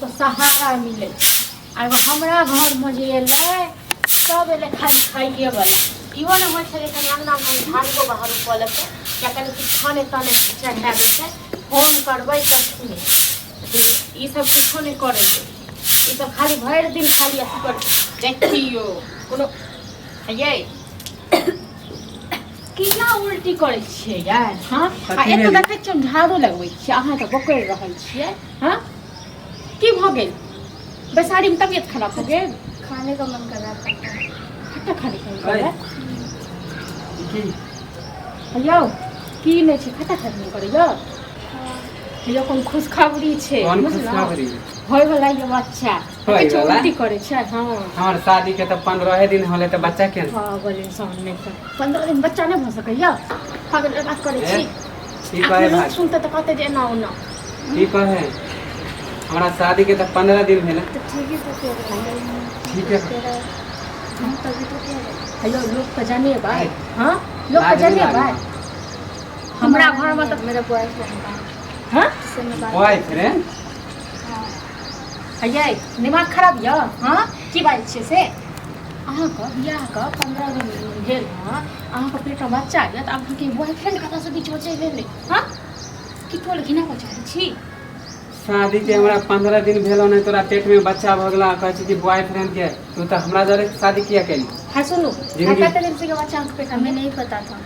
लोकके सहारा मिलै छै। आ एगो हमरा घरमे जे एलै सब एलै खाली खाइएवला। इहो नहि होइ छलै कनि अङ्गनामे झाड़ूओ बहारू कऽ लेतै या कनि किछु खाने ताने चढ़ा देतै। फोन करबै तखने। ई सब किछो नहि करै छै, ई सब खाली भरि दिन खाली अथी कर। देखियौ कोनो यै केना उल्टी करै छियै यार? हँ, आ कथी एतऽ भेलै? देखै छियै हम झाड़ू लगबै छियै, अहाँ तऽ बोकरि रहल छियै। हँ, की भऽ गेल? बैसारीमे तबियत खराब भऽ गेल? खाने का मन कर रहा था। खट्टा खाने का मन कर रहा है? की? यौ, की नहि छै, खट्टा खाने मन करैया? यौ, कोन खुशखबरी छै? कोन बुझलहुँ? खुशखबरी? होय वाला ये बच्चा। होय किछु वाला? उल्टी करै छै। हँ, हमर शादी के तऽ 15 दिन होले, तऽ बच्चा के पागल इंसान। नहि तऽ 15 दिन बच्चा नहि भऽ सकैया? पागल बात करै छी। की कहे लोक भाई? सुनते तऽ कहते जे एना ओना। की कहे? हमरा शादी के तऽ 15 दिन भेलै। तो ठीक है, तो कह रहे हैं। ठीक है। तेरा हम तभी तो कह रहे हैं। हेलो, लोक के जनेबै? हँ, लोक के लाज नहि जनेबै? लागै? हमरा घरमे तऽ मेरा बॉयफ्रेंड था हँ जिससे मैं बात बॉयफ्रेंड? हाँ। यै, दिमाग खराब यऽ? हँ, की बाजै छियै से? अहाँके बियाहके 15 दिन भेल हँ, अहाँके पेटमे बच्चा यऽ, तऽ अहाँके बॉयफ्रेंड कतऽसँ बीचमे चलि एलै? हँ, की टोल घिनाबऽ चाहै छी? शादी के हमरा 15 दिन भेलो नहि, तोरा पेट में बच्चा भऽ गेला, कहै छी कि बॉयफ्रेंड के। तू तऽ हमरा जरे शादी किया केली? हाँ, सुनू। जिंदगी- कते दिन से बच्चा अहाँके पेटमे? हमें नहीं पता था।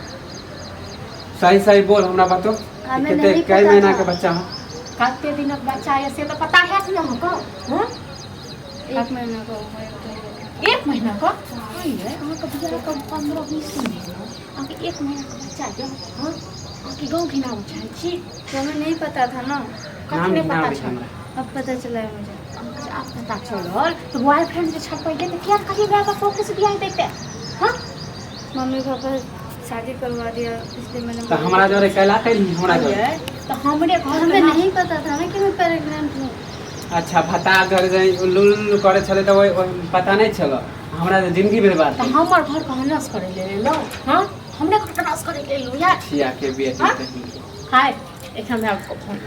सही सही बोल, हमरा बतो कि हमें कते नहीं कई पता महीना था। के बच्चा हो? कते दिनक बच्चा यऽ से तऽ पता हैत ने अहाँके? हँ? एक महीना का हुआ है तो। एक महीना का? हाँ यै, अहाँके बियाहके 15-20 दिन भेल हँ, अहाँके एक महीना के बच्चा यऽ। हँ, अहाँके गाँव घिनाबऽ चाहै छी? तो हमें नहीं पता था ना। कथी नाम नहि पता घिनाबै छै छल? हमरा। अब पता चला है मुझे। अहाँके आब पता चलल तऽ बॉयफ्रेंड जे छपैले तऽ किया कहलियै माय बाप ऑफिस बियाह दैते? हँ? मम्मी पापा शादी करवा दिया, इसलिए मैंने तऽ बोला। हमरा जरे कैला कैली? हमरा जरे? यै, तऽ हमरे घर हमें नहीं पता था ना कि मैं प्रेग्नेंट हूँ। अच्छा, भता जरे जे उल्लू उल्लू करै छलै तऽ ओहि पता नहि छल? हमरा जे जिंदगी बर्बाद तऽ हमर घर के नाश करै ले एलहुँ? हँ, हमरे घर के नाश करै ले एलहुँ यार? छिया के बेटी। हाँ? कहीं हाय, एखन माय बाप को फोन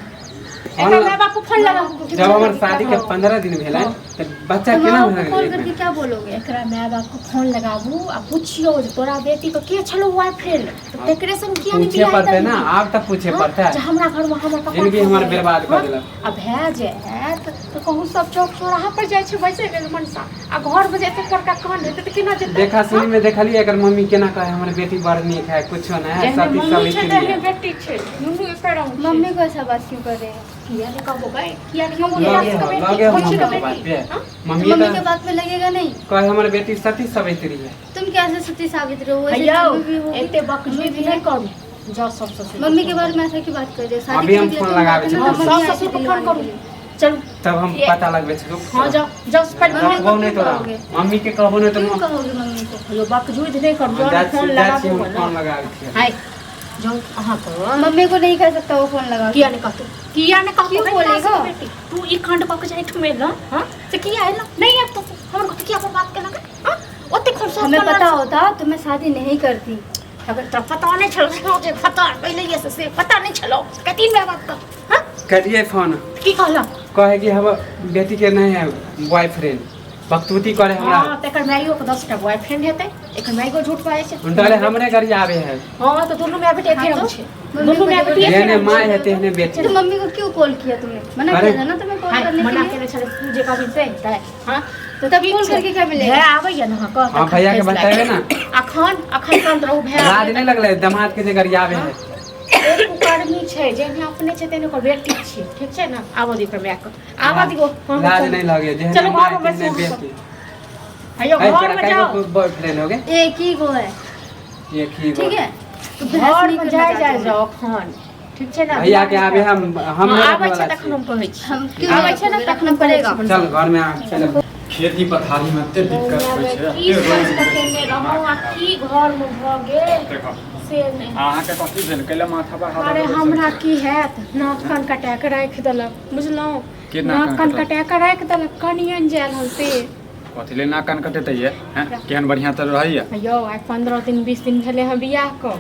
फोन एखन माय बाप को फोन लगाउ। जब हमर शादी के 15 दिन भेलै तऽ बच्चा तो केना माँ भऽ को कॉल गेलै एक करके महीना? क्या बोलोगे? एकरा माय बाप को फोन लगाबू आ पुछियौ जे तोरा बेटी के के छलौ बॉयफ्रेंड, तऽ तेकरे संग किया नहि पूछे बियाह पड़तै देलही? ना, आब तऽ पूछे हँ? पड़तै। जे हमरा घरमे हमर पापा जिंदगी हमर बर्बाद कऽ देलक। आ भए जायत तऽ कहू, सब चौक चौराहा पर जाइ छै बैसै लेल मनसा, आ घरमे जे एतेक बड़का कांड हेतै तऽ केना जेतै? देखा सुनी में देखलियै एकर मम्मी केना कहे, हमर बेटी बड़ नीक है, कुछो नहीं है। जेहने सती मम्मी छै सवित्री तेहने है। बेटी छै, दुनू एके रंग छै। मम्मी को ऐसा बात क्यों कर रहे हैं? किया नहि कहबो गै, किया नहि कहबो? लगे सासके हो बेटी, लगे हो कोची मम्मी के के बात बेटी पे। हाँ? तो मम्मी मम्मी के तऽ बात पे लगेगा नहीं। कहे हमर बेटी सती सवित्री है। तुम कैसे सती साबित रहो? वैसे हैयौ, मम्मी भी होगी। एते बकचोदी नहि करू, जाउ सब ससुर। मम्मी के बारे में ऐसा की बात कर रहे हो? शादी अभी हम करने के लिए फोन तुम लगाबै जाते ना, छी। तो हाँ, मम्मी सास आई ससुर थी को फोन दिलवाने करू। के लिए। चलू। तब हम पता लगबै छी, रुक। हाँ, जाओ जाओ पहिले। मम्मी रखबौ को नहि क्यों तोरा। कहोगे? मम्मी के कहबो नहि क्यों तऽ कहोगे मम्मी को? यौ, बकचोदी नहि करू, जाउ जाइ ने, फोन छी, जाइ छी, लगाबू हम ने। फोन लगाबै छी। हाय, जाउ अहाँके। मम्मी को नहीं कह सकता वो फोन लगा। किया नहि कहतौ? किया नहि कहतौ? क्यों गै, बोलेगा? सासुके बेटी तू ई कांड कऽ के जे एहिठाम एलऽ हँ, से किया एलऽ? नहि आबितौ तू, हमर घर किया बर्बाद केलक? हँ, ओते खुश हमें पता होता तो मैं शादी नहीं करती। अगर तोरा पता नहि छलौ जे पता पहिले से से पता नहि छलौ कती माय बाप के? हँ? करिए फोन। की कहलक? कहे कि हम बेटी के नहीं है बॉयफ्रेंड, बकतूती करे हमरा। हँ, तऽ एकर माइयो के 10टा बॉयफ्रेंड हेतै, एकर माइयो झूठ बाजै छै। डरे हमरे गाड़ी आवे है। हँ, तऽ दुनू माय बेटी एके हाँ रंग तो, छै। मम्मी दुनू माय को बेटी एके जेहने रंग माय छै। है तेहने बेटी। तो मम्मी को क्यों कॉल किया तुमने? मना अरे। किया था ना तुम्हें कॉल हाय, करने के मना लिए? केने छलै, तू जे कहबही से हेतै? हँ, तऽ तब ठीक कॉल छै। करके क्या मिलेगा? भै आबैया ने अहाँके? हाँ, भैया के बतेबे ना। अखन अखन शांत रहू, भै लाज आबैया। नहीं लगले दामाद के जे गरियावे है? एक कुकर्मी छै, जेहने अपने छै तेहने ओकर बेटी छै। ठीक छै ने? आबऽ दियौ ओकर मायके, आबऽ दियौ। हम लाज चलू। नहीं लगे जेहने चलू माय घरमे तेहने बैसू। बेटी। हैयौ, है, घरमे तोरा कै जाउ। गो बॉयफ्रेंड हो गए? एक ही गो है। एक ही गो। ठीक है, तो बहस नहीं घरमे करना जाय चाहती जाय हूँ। जाउ अखन, ठीक छै ने? भैया के आबे हम हम हँ, नहीं आबै रखै छै वाला तखन छी। हम कहै छी। हम क्यों आबै नहीं छै ने रखोगे? तखन रखना हम कहै पड़ेगा। छी। चल घर में आ, चल। खेती पथारी में एते दिक्कत होइ छै, की एते सोच रोग कऽ होइ केने छै, रहौं आ दिमाग की घरमे भऽ गेल देखो से नहि। अहाँके कथी भेल? कैला माथा पर हाथ अरे रखबै? हमरा की हैत, नाक कान कटा कऽ राखि देलक, बुझलहुँ? के नाक नाक कान कान कटल? कटा कऽ राखि देलक कनियन जायल हम से। कथी ले नाक कान कटेतै ये हैं? केहन बढ़िआँ तऽ रहैया। यौ, आइ 15 दिन 20 दिन भेलै हँ बियाहके।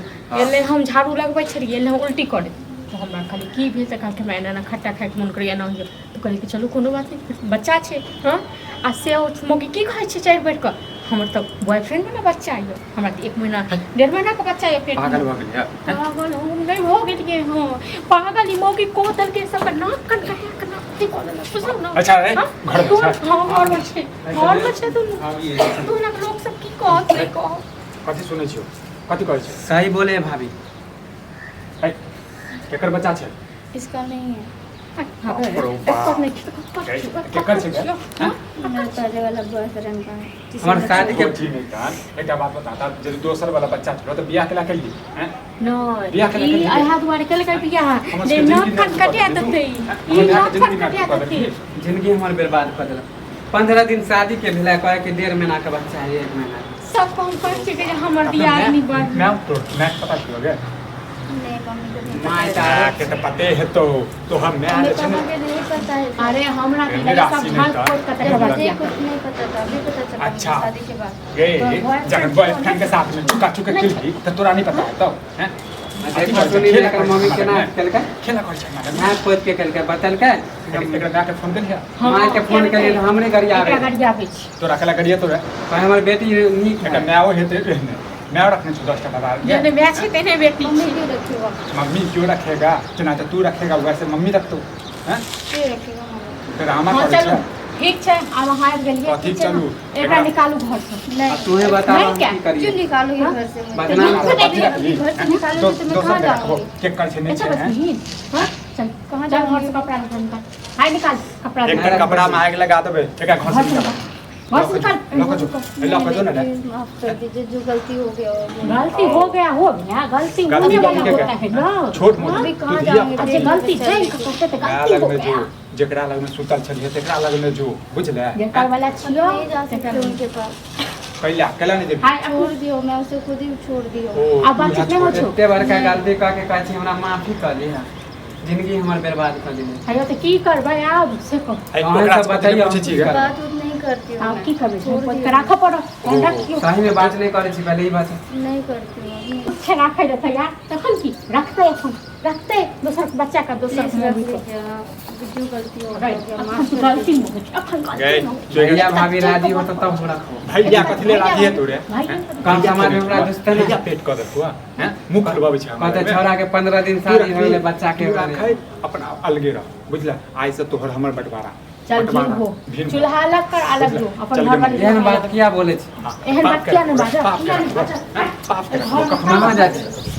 एलै, हम झाड़ू लगबै छलियै, एलै हम उल्टी करै, तऽ हमरा कहलियै की भेल? तऽ कहलकै हमरा एना एना खट्टा खाइके मोन करैए, एना होइए। तऽ कहलियै कि चलू कोनो बात नहि, बच्चा छै। हँ, आ से ओ मौगी की कहै छै चढ़ि बढ़ि कऽ, हमर तऽ बॉयफ्रेंड वाला बच्चा यऽ, हमरा तऽ 1 महीना 1.5 महीनाके बच्चा यऽ पेटमे। पागल भऽ गेलियै? पागल हम नहि भऽ गेलियै। हँ, पागल ई मौगी कऽ देलकै, सबके नाक कान कटा कऽ नाक अथी कऽ देलक, बुझलहुँ ने? अच्छा, ए, हँ? घरमे छै? हँ, घरमे छै, घरमे छै दुनू। तोहरा लोक सब की कहत, नहि कहत? कथी सुनै छियौ? कथी कहै छै? सही बोले है भाभी। है, केकर बच्चा छै? इसका नहीं है। बाप रौ बाप। केकर छै गे? हँ? मेरा पहले वाला बॉयफ्रेंड का है, जिसे हमर मैं शादी के जी नहि कान, एकटा बात बता ता, जब दोसर वाला बच्चा छलो तऽ बियाह केला केली हैं? नहि, बियाह केला ई केली? अहाँ दुआरे केलकै बियाह हमर जे सबके नाक जिंदगी कान नर्क कटिया कऽ देलही। देतै। तू। ई हमर नाक जिंदगी कान नर्क कटिया कऽ देतै। देलही। जिंदगी हमर बर्बाद कऽ देलक। 15 दिन शादी के भेलै, कहै कि 1.5 महीना के बच्चा है, 1 महीना के। सबके हम कहै छियै कि जे हमर दियादनी बड़ मैं तो मैं पता छलो गे? नहीं, मम्मी को नहीं माय पता। तऽ माय के तऽ पते हेतौ तो हम मैं मम्मी जे छै पापा ने के नहीं पता है। अरे हमरा एहने तऽ सब राशि नहि झाड़ तऽ। खोद कऽ जब तकर बाद मुझे बियाह कुछ नहीं पता था, अभी पता चला मुझे अच्छा। शादी के बाद। गे तो जखन बॉयफ्रेंड के साथ में चुका चुका केलही तऽ तोरा नहीं पता हेतौ हैं? देखो सुनी खेला एकर करै मम्मी छै केना हमरा लगमे। केलकै? खेला करै छै हमरा लगमे। माय पोत के केलकै, बतेलकै। एकरा माय के फोन केलियै? हँ, माय के फोन केलियै तऽ हमरे गाड़ी आबै। एकरा गाड़ी आबै छै। तोरा केला गड़िया तोरा? कहै हमर बेटी नीक एकर है। मायो हेतै एहने? माय रखने छौ 10 टा बाजार गे। जेहने माय छै तेहने बेटी मम्मी छै। क्यों रखेगा? मम्मी क्यों रखेगा? जेना तऽ तू रखेगा वैसे मम्मी रखतौ हैं? क्यों रखेगा मम्मी? ड्रामा हँ, करै चलू छै। ठीक छै, आब अहाँ आबि गेलियै। कथी ठीक छै ने? चलू? एकरा निकालू घरसँ। नहीं। अब तूहे बता नहीं हम क्या? की क्यों करिए? निकालोगे हाँ? घर से मुझे? बदनाम तो कथी रखली? घर से निकालोगे तो मैं दोसर कहाँ के रखबो जाऊंगी? केकर छै नहि अच्छा छै बस हैं? नहीं, हाँ, चल। कहाँ चल, घर जाऊंगी? से कपड़ा निकाल, निकाल, हाय, निकाल कपड़ा। एकर कपड़ा में आगि लगा देबै, एकरा घर से घर से निकाल। घर से निकाल। लऽ कऽ जो, लऽ कऽ जो ने रे। प्लीज माफ कर दीजिए, जो गलती हो गया हो गया। गलती हो गया, हो गया, गलती गलती होने वाला गलती के होता है ना। छोट मोट अभी तू कहाँ धिया जाऊंगी? पुता अच्छा, छी। गलती जान के करते तो माय गलती हो लगमे जो, गया। जेकरा लगमे सुतल छलियै तेकरा लगमे जो, बुझले? जेकर वाला छियो नहीं जा सकते उनके पास। कैला कैला नहि जेबही? हाय, छोड़ दियो, मैं उसे खुद ही छोड़ दियो। ओ, आब बातचीत इएह नहि होइ छोड़ छौ। एते बड़का गलती कऽ के कहै छी हमरा माफी कऽ लिह, जिंदगी हमर बर्बाद कऽ देले। हयो, तऽ की करबै आब से कहू। है, अहाँ ओकरा सब से कथी बतैयौ पूछै हम छी की गे? करबै। बात उत नहीं करती हूँ आब मैं। की करबै? छोड़ खोद दियो। के राखऽ पड़त, ओ। रखियौ। सही में बात नहीं करै छी, पहले ई बात। नहीं करती हूँ अभी। छै राखै रहतै यार, तखन की रखतै? एखन रखतै दोसर बच्चा के, दोसर प्लीज रख मौगी के। लीजिए आप, जो गलती हो गया हो गया, अखन माफ कर गलती दीजिए। हो गेल छै, अखन गलती गै, हो गेल। तू एकर भैया भाभी राजी हो तऽ तब हम रखबो। भैया कथी ले राजी हेतौ रे? भैया कम समाज में हमरा दुसतै ने। भैया पेट कऽ देलकौ हैं? मुँह खोलबाबै छै हमरा कहते लगमे। छौड़ा के 15 दिन तू शादी रखी, हो गेलै, बच्चा के तू हो गेलै। राखै, अपना अलगे रह, बुझले? आइ से तोहर हमर बंटवारा। चल बंटवारा, भिन्न हो, भिन्न हो। चूल्हा अलग कर, अलग बुझले? जो अपन चल घर गे वाली। एहन बात किया बोलै छी? हाँ, एहन पाप बात किया करे, ने बाजऽ? पाप किया करे, ने बाजऽ? हैं? पाप करे, घर कखनो कहाँ जाइ छी?